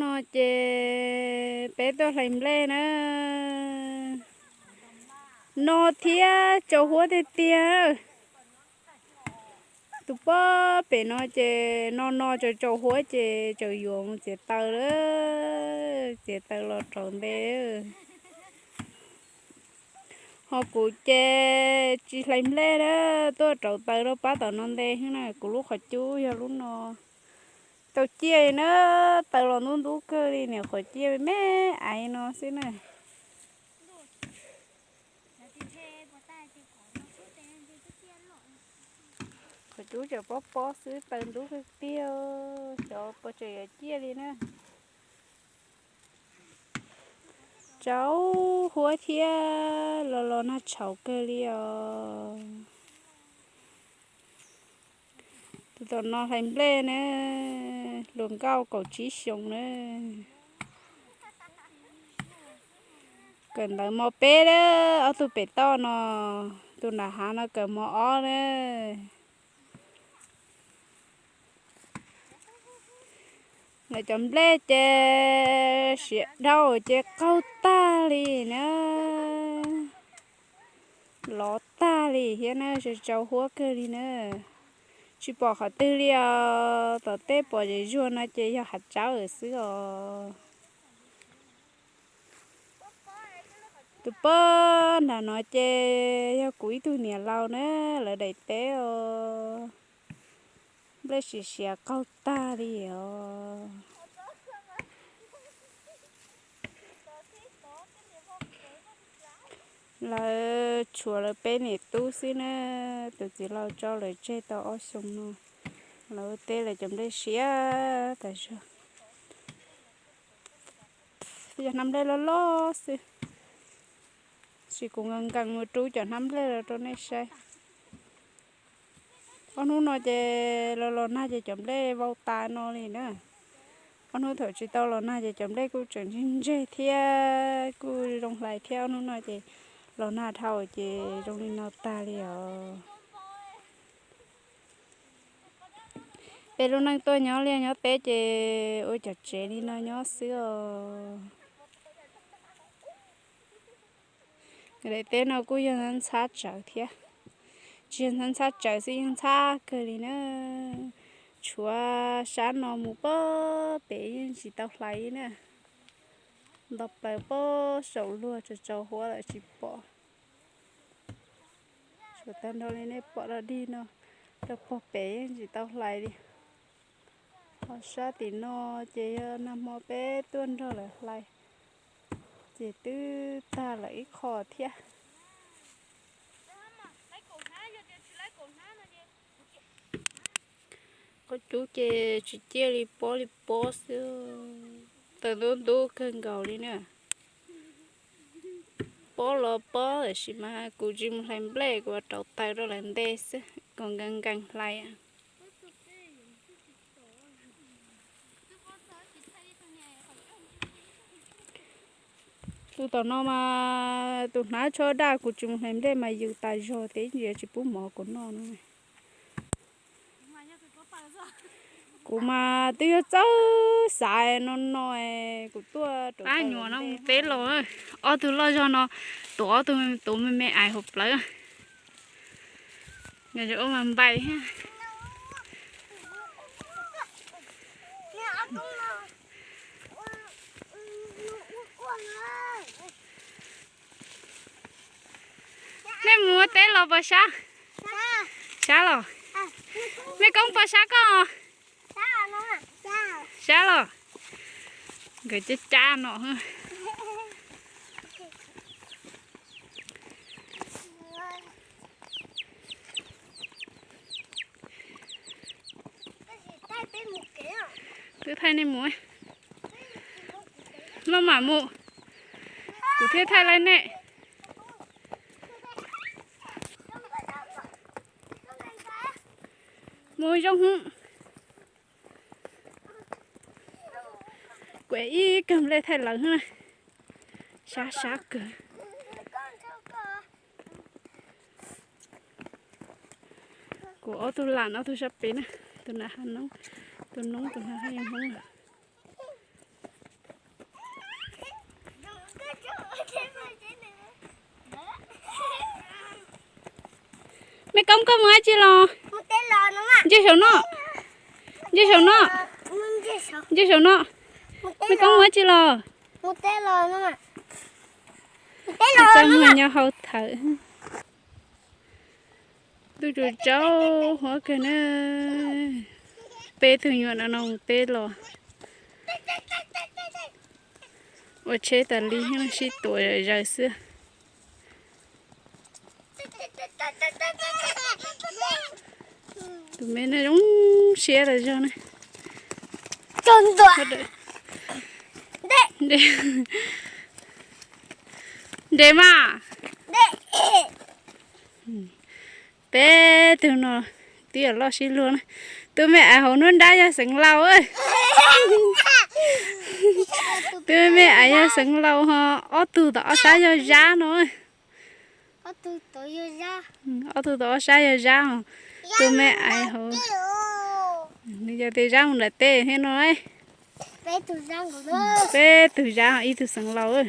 No ces peb tuaj hlais nplej na. No thiab tsau huab tiag tiag. Tus pob pem no ces no no tsau tsau huab ces tseem yuav mus txiav taws lawm, txiav taws los rauv nte. Ho kuv ces tsis hlais nplej na, tuaj rauv taws rau pab tom no nte xwb na. Kuv lub qhov cub yog lub no. Tau ciaj li na, taws los ntub ntub kawg li, niam qhov ciaj me me aiv no xwb na. Qhov cub tseem pob pob xwb, taws ntub kawg tiag, xyov puas tseem yuav ciaj li na. Tsau huab thiab los los nag tshauv kawg li os. Tus tom no hlais nplej na, hluas nkauj kaum tsib xyoos na. Kawm ntawv mos peb na, ob tug pem toj no, tus nram hav no kawm mos ob na. Lawv cov nplej ces siav dhau ces qaug tag li na, lov tag li thiab na, tsau tsau huab kawg li na. Tsis pom qhov twg li os, tom tej pom zem zuag no ces yog hav tsawb xwb os. Tus pob nram no ces yog kuv ib tug niam laus na, lawv daim teb os. Nplej siav siav qaug tag li os. Lawv tshuav lawv peb niam tub xwb na, tus txiv laus tso lawv tseg tau ob xyoos no. Lawv ua teb lawv cov nplej siav tas zog. Yog hnab nplej loj loj xwb, tab sis kuv nkees nkees mus rub cov hnab nplej los rau nej saib. Ob hnub no ces los los nag ces cov nplej vau tas no li na. Ob hnub thaum tsis tau los nag ces cov nplej kuj tseem ntseg ntseg thiab kuj zoo hlais thiab, ob hnub no ces los nag dhau ces zoo li no tag li os. Peb lub neej tuaj nyob liaj nyob teb ces ua cov tsev li no nyob xwb os. Daim teb no kuj yog ntxhab tsawv thiab, tsis yog ntxhab tsawv xwb, yeej ntxhab kawg li na. Tshuav sab no mus pob pem yeej tsis tau hlais na. Nto plaws pob saum luag tsau tsau huab lawm tsis pom. Tshuav tag nrho li nej pom dog dig no, rau pob pem yeej tsis tau hlais li. Ho sab tim no ces yog nag hmo peb tuaj nrog lawv hlais, ces twb tag lawm ib qho thiab. Qhov cub ces tsis ciaj li, pob li pob xwb, taws ntub ntub kawg nkaus li na. Pob los pob tiam sis mas kuv tsis mus hlais nplej, kuv rauv taws rau lawv nte xwb, kuv nkees nkees hlais. Tus tom no mas tus hnav tsho daj, kuv tsis mus hlais nplej mas yws tas zog, teb ntsis tsis pub mov kuv noj no. Kuv mas twb yog txawj xav no no, kuv tuaj rau nyuam no mus teb los, ob tug loj zog no, tus ob tug tus me me ais hauv plawv. Ua mas npais thiab. Nej mus ua teb los puas sab? Sab los? Mej koob puas sab koj? Sab los? Nkawd cab cab no. Twb thaij nej mus, maj mam mus, kuv thiaj thaij laij nej. Mus zoo hwv. Kuv ib kawg nplej thaij lawv na, sab sab kawg. Kuv ob tug lam ob tug sab pem na, tus na hab noob, tus noob tus na hab yeej hmoob. Me Koob, koj mus dab tsi los? Ntsia saum no. Ntsia saum no. Ntsia saum no. Me Koob mus dab tsi los? Txaj muag nyob hauv thawv. Ntuj tsaus tsaus huab kawg na. Peb tug nyuam no no mus teb los. Ua tsheb tas li sib tuav zaws xwb. Tus me no zoo siab tas zog na. Nres mas. Peb tug no twb yog loj sib luag na. Tus me ais hauv nruab nrab yog xeev laus. Tus me ais yog xeev laus ho ob tug tom ob sab yog zab no. Ob tug tom ob sab yog zab os. Tus me ais hauv, nws yog tias zab mus nram teb thiab no. Peb tug zab, ib tug xeev laus.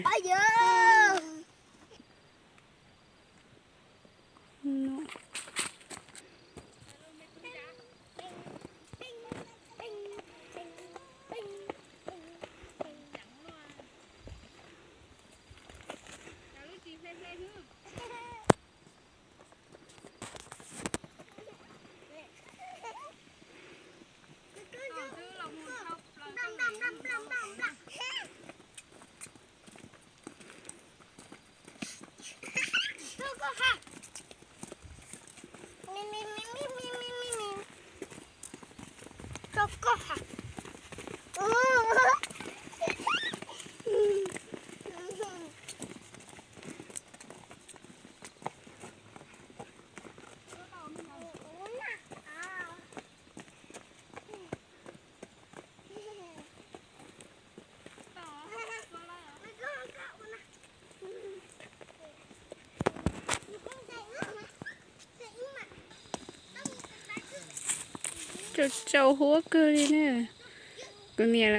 Tsaus tsaus huab kawg li ne. Kuv niam